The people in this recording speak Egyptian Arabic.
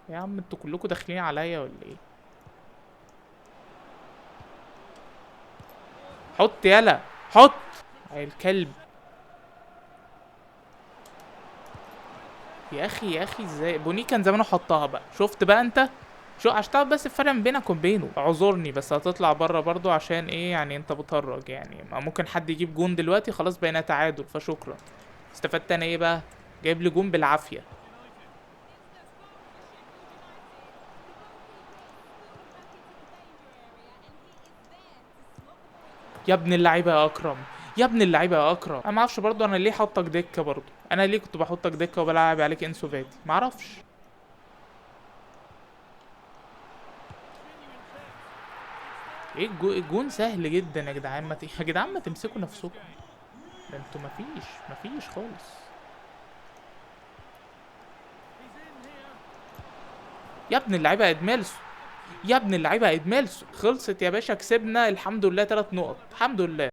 يا عم انتوا كلكم داخلين عليا ولا ايه؟ حط يلا حط الكلب يا اخي يا اخي. ازاي بوني كان زمانه حطها بقى؟ شفت بقى انت شو عشان تعرف بس الفرق ما بينك وبينه. اعذرني بس هتطلع بره برضو عشان ايه يعني؟ انت بتهرج يعني، ما ممكن حد يجيب جون دلوقتي خلاص بقينا تعادل، فشكرا. استفدت انا ايه بقى؟ جايب لي جون بالعافية. يا ابن اللعيبة يا اكرم، يا ابن اللعيبة يا اكرم. انا ما اعرفش برضو انا ليه حاطك دكه، برضو انا ليه كنت بحطك دكه وبلعب عليك انسو فاتي؟ ما اعرفش. ايه الجون سهل جدا يا جدعان، يا جدعان ما تمسكوا نفسكم، ده انتوا مفيش خالص. يا ابن اللعيبة يا ادميلسون، يا ابن اللعيبة يا ادميلسون. خلصت يا باشا، كسبنا الحمد لله 3 نقط الحمد لله.